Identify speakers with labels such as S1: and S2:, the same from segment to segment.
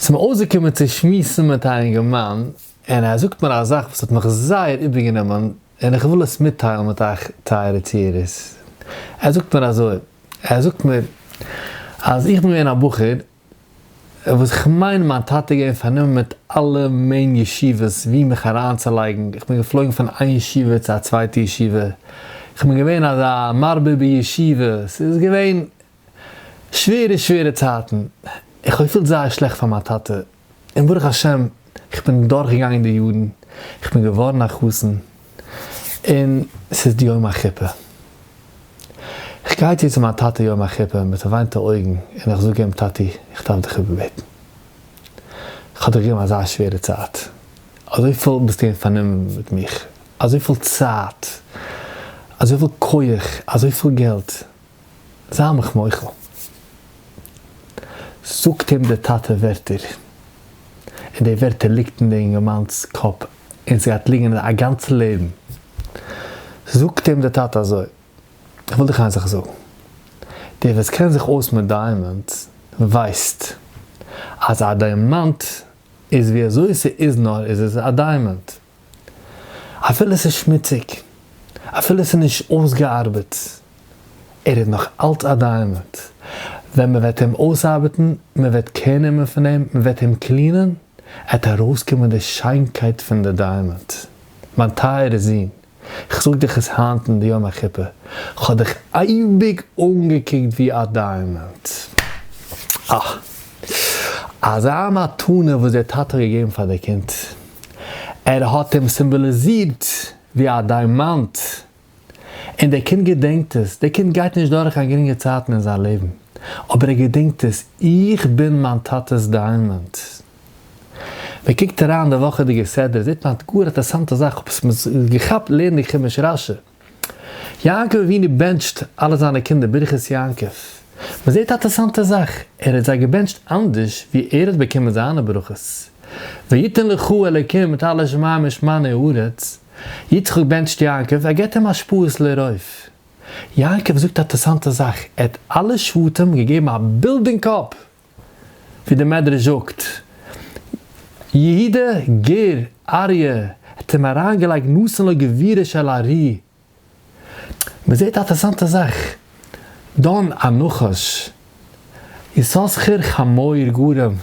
S1: ס'איז מיר אויסגעקומען צו שמועסן מיט א אינגערמאן, און ער זאגט מיר א זאך וואס האט מיך זייער איבערגענומען, און איך וויל עס מיטטיילן מיט אייך טייערע צוהערערס. ער זאגט מיר אזוי, ער זאגט מיר אז איך בין געווען א בחור וואס איך מיין מיין טאטע איז געווען פארנומען מיט אלע מעין ישיבות ווי מיך אריינצולייגן, איך בין געפלויגן פון איין ישיבה צו א צווייטע ישיבה, איך בין געווען אזא מרבה בישיבה, ס'איז געווען שווערע שווערע צייטן, איך האב געפילט זייער שלעכט פאר מיין טאטע, און ברוך השם איך בין דורך געגאנגען די יארן, איך בין געווארן א חתן, און ס'איז די יום החופה. איך גיי צו צו מיין טאטע יום החופה מיט פארוויינטע אויגן און איך זאג אים טאטי איך דארף דיך איבערבעטן, איך האב דיך געגעבן אזא שווערע צייט, אזויפיל ביסטו געווען פארנומען מיט מיך, אזויפיל צייט, אזויפיל כח, אזויפיל געלט, זיי מיך מוחל. זאגט אים דער טאטע ווערטער, און די ווערטער ליגט אין די אינגערמאנס קאפ און ס'גייט ליגן א גאנצע לעבן. זאגט אים דער טאטע אזוי, איך וויל דיך איין זאך זאגן, דער וואס קען זיך אויס מיט diamonds ווייסט אז א דיימאנט איז ווי אזוי ס'איז נאר איז עס א דיימאנט, אפילו ס'איז שמוציג, אפילו ס'איז נישט אויסגעארבעט, ער איז נאך אלץ א דיימאנט. ווען מען וועט אים אויסארבעטן, מען וועט care נעמען פון אים, מען וועט אים clean ען, עט ארויסקומען די שיינקייט פון די דיימאנט. מיין טייערע זון, כ'זאג דיך עס היינט אין די יום החופה, כ'האב דיך אייביג אנגעקוקט ווי א דיימאנט. אה! אזא מתנה וואס דער טאטע האט געגעבן פאר די קינד. ער האט אים סימבאליזירט ווי א דיימאנט. און דער קינד געדענקט עס. דער קינד גייט נישט דורך קיין גרינגע צייטן אין זיין לעבן, אבער ער געדענקט עס, איך בין מיין טאטע'ס דיימאנט. מען קוקט אריין די וואכעדיגע סדרה זעט מען א גאר אינטערעסאנטע זאך, כ'האב עס געכאפט לערנענדיג חומש רשי. יעקב אבינו בענטשט אלע זיינע קינדער ברכת יעקב. מען זעט א אינטערעסאנטע זאך, ער האט זיי געבענטשט אנדערש ווי ער האט באקומען זיינע ברכות. ויתן לך אלוקים מטל השמים ושמני הארץ, יצחק בענטשט יעקב, ער געבט אים השפעות לרוב. יעקב זאגט א אינטערעסאנטע זאך, ער האט אלע שבטים געגעבן א בילד אין קאפ, ווי דער מדרש זאגט, יהודה גר אריה האט אים אריינגעלייגט נתן לו גבורה של ארי'. מען זעט א אינטערעסאנטע זאך, דן א נחש, יששכר חמור גרם,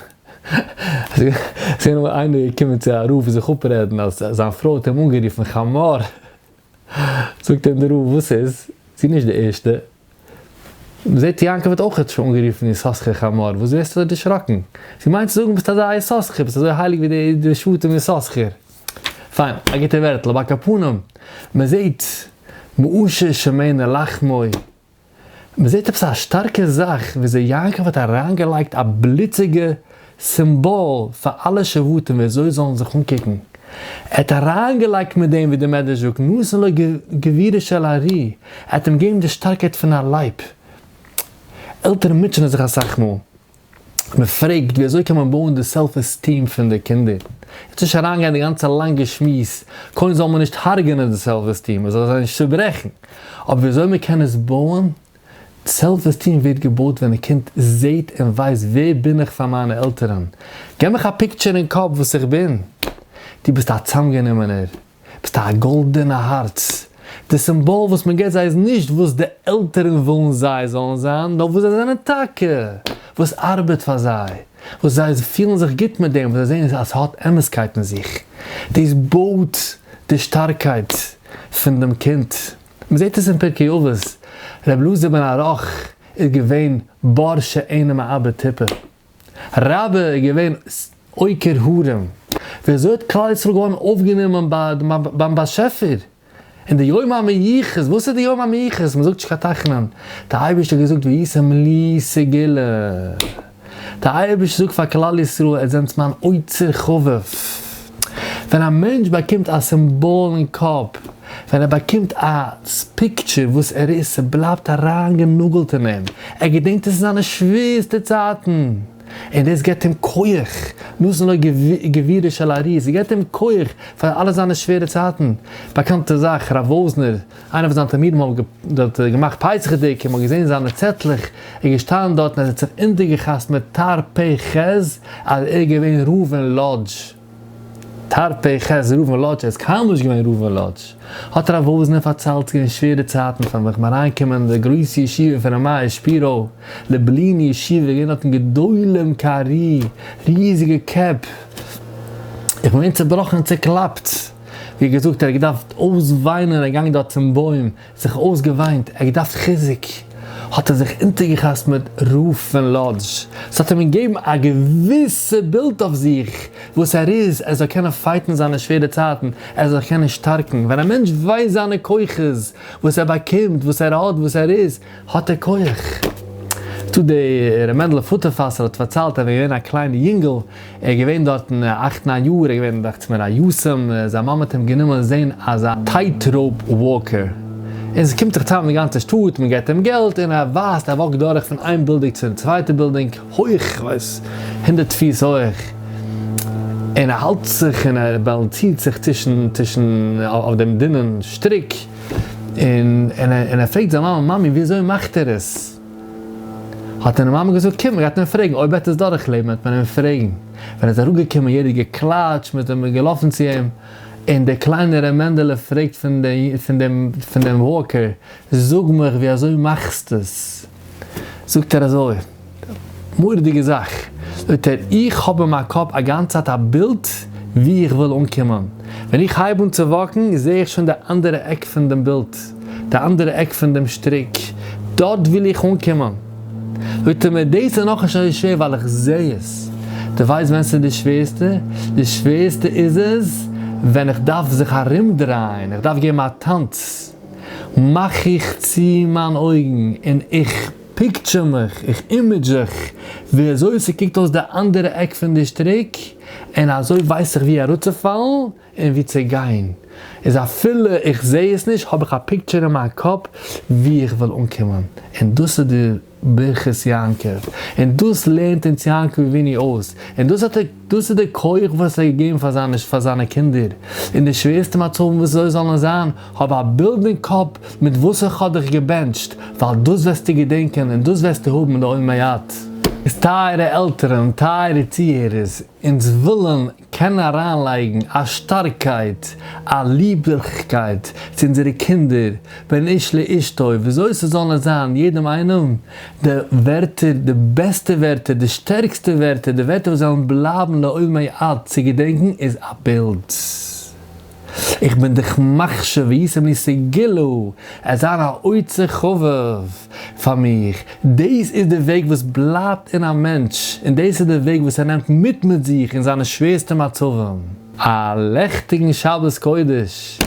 S1: ס'איז אמאל איינער געקומען צו א רב זיך אפרעדן אז זיין פרוי האט אים אנגערופן חמור, זאגט אים דער רב וואס איז? זי איז נישט די ערשטע, מ'זעט יעקב האט אויך שוין אנגערופן יששכר חמור, וואס ווערסטו אזוי דערשראקן? זי מיינט צו זאגן ביסט אזא יששכר, ביסט אזוי הייליג ווי די שבטים יששכר. פיין, א גוטע ווערטל, אבער על כל פנים, מ'זעט מאושר שמנה לחמו, מ'זעט עפעס א שטארקע זאך וויאזוי יעקב האט אריינגעלייגט א בלוטיגע סימבאל פאר אלע שבטים ווי אזוי זאלן זיך אנקוקן, ער האט אריינגעלייגט מיט דעם ווי די מדרש זאגט נתן לו גבורה של ארי', ער האט אים געגעבן די שטארקייט פון א לייב. עלטערן מוטשענען זיך אסאך מאל, מען פרעגט ווי אזוי קען מען בויען די self esteem פון די קינדער, יעצט נישט אריינגיין אין די גאנצע לאנגע שמועס, קודם זאל מען נישט הרג'נען די self esteem, מען זאל זיי נישט צוברעכן, אבער ווי אזוי מען קען עס בויען, self esteem ווערט געבויט ווען די קינד זעהט און ווייסט ווער בין איך פאר מיינע עלטערען, געב מיך א picture אין קאפ וואס איך בין, דו ביסט א צאמגענומענער, ביסט א גאלדענע הארץ, די סימבאל וואס מען געבט זיי איז נישט וואס די עלטערן ווילן זיי זאלן זיין, נאר וואס זיי זענען טאקע, וואס ארבעט פאר זיי, וואס זיי פילן זיך גוט מיט דעם, וואס זיי זעהן אז ס'האט אמת'קייט אין זיך, דאס בויט די שטארקייט פון דעם קינד. מען זעט עס אין פרקי אבות, ר' אלעזר בן ערך איז געווען בור שאינו מאבד טיפה, רבה איז געווען עוקר הרים, ווי אזוי האט כלל ישראל געווארן אויפגענומען ביים באשעפער אין די יום המיוחס, וואס איז די יום המיוחס? מען זאגט נישט קיין תחנון, די אייבערשטער האט געזאגט והייתם לי סגולה, די אייבערשטער זאגט פאר כלל ישראל עטס זענטס מיין אוצר חביב, ווען א מענטש באקומט א סימבאל אין קאפ, ווען ער באקומט א picture וואס ער איז, ס'בלייבט אריינגענאגלט אין אים, ער געדענקט עס אין זיינע שווערסטע צייטן. און דאס געבט אים כח, נתן לו גבורה של ארי, ס'געבט אים כח פאר אלע זיינע שווערע צייטן. באקאנטע זאך, רב וואזנער, איינער פון זיינע תלמידים האבן דארט געמאכט פסח'דיג און מ'האט געזען זיינע צעטלעך, ער איז געשטאנען דארט און ער האט זיך אונטערגעחתמ'עט מיט תרפ ח אז ער איז געווען רב אין לאדזש. תרפ ח רב אין לאדזש? ער איז קיינמאל נישט געווען רב אין לאדזש. האט הרב וואזנער פארציילט ס'געווען שווערע צייטן פאר מיך ביים אריינקומען אין די גרויסע ישיבה פון ר' מאיר שפירא, לובלין ישיבה, געווען דארטן גדולים כארי, ריזיגע קעפ, איך בין געווען צעבראכן און צעקלאפט, ווי געזאגט ער האט געדארפט אויסוויינען, ער איז געגאנגען דארט צום בוים, זיך אויסגעוויינט, ער האט געדארפט חיזוק, האט ער זיך אונטערגעחתמעט רב פון לאדזש, ס'האט אים געגעבן א געוויסע בילד אויף זיך וואס ער איז, ער זאל קענען fight ן זיינע שווערע צייטן, ער זאל זיך קענען שטארקן, ווען א מענטש ווייסט זיינע כוחות, וואס ער באקומט, וואס ער האט, וואס ער איז, האט ער כח. טא דער ר' מענדלע פוטערפאסער האט פארציילט אז ווען ער איז געווען א קליינע יונגעל, ער איז געווען דארטן אכט ניין יאר, ער איז געווען דאכט זיך מיר א יתום, זיין מאמע האט אים גענומען זען אזא tightrope walker, און עס קומט זיך צוזאם די גאנצע שטאט, מען געבט אים געלט, און ער ווייזט, ער walk ט דורך פון איין בילדינג צום צווייטע בילדינג, הויך, כ'ווייס, הונדרעט פיס הויך, און ער האלט זיך און ער באלאנסירט זיך צווישן צווישן אויף דעם דינען שטריק, און און ער פרעגט זיין מאמע, מאמי ווי אזוי מאכט ער עס? האט אים די מאמע געזאגט, קום, מ'גייט אים פרעגן, אויב ער וועט עס דורכלעבן וועט מען אים פרעגן. ווען ער איז אראפגעקומען, יעדער האט געקלאטשט, מ'איז געלאפן צו אים, און דער קליינער ר' מענדעלע פרעגט פון דעם פון דעם walker, זאג מיך ווי אזוי מאכסטו עס? זאגט ער אזוי, מורא'דיגע זאך, זאגט ער, איך האב אין מיין קאפ א גאנצע צייט א בילד ווי איך וויל אנקומען, ווען איך הייב אן צו walk ן זע איך שוין די אנדערע עק פון דעם בילד, די אנדערע עק פון דעם שטריק, דארט וויל איך אנקומען. זאגט ער מיר, דאס איז נאכנישט אזוי שווער ווייל איך זע עס. דו ווייסט ווען ס'איז די שווערסטע? די שווערסטע איז עס ווען איך דארף זיך ארומדרייען, איך דארף געבן א טאנץ, מאך איך צו מיין אויגן און איך picture מיך, איך image זיך ווי אזוי ס'קוקט אויס די אנדערע עק פון די שטריק, און אזוי ווייס איך ווי אראפצופאלן און ווי צו גיין. איז אפילו איך זע עס נישט האב איך א picture אין מיין קאפ ווי איך וויל אנקומען, און דאס איז די ברכת יעקב, און דאס לערנט אונז יעקב אבינו אויס, און דאס האט ער, דאס איז די כח וואס ער האט געגעבן פאר זיינע, פאר זיינע קינדער, אין די שווערסטע מצבים וואס אזוי זאלן עס זיין, האב א בילד אין קאפ מיט וואס איך האב דיך געבענטשט, ווייל דאס וועסטו געדענקען און דאס וועסטו האבן לעולמי עד. איז טייערע עלטערן, טייערע צוהערערס, אונז ווילן קענען אריינלייגן א שטארקייט, א ליבליכקייט צו אונזערע קינדער, בין איש לאשתו, וויאזוי ס'זאל נאר זיין, יעדעם איינעם, די ווערטער, די בעסטע ווערטער, די שטערקסטע ווערטער, די ווערטער וואס וועלן בלייבן לעולמי עד צו געדענקן, איז א בילד. איך בין דיך מחשיב והייתם לי סגולה, עס זיין א אוצר חביב פאר מיך, דאס איז די וועג וואס בלייבט אין א מענטש, און דאס איז די וועג וואס ער נעמט מיט מיט זיך אין זיינע שווערסטע מצבים. א לעכטיגן שבת קודש!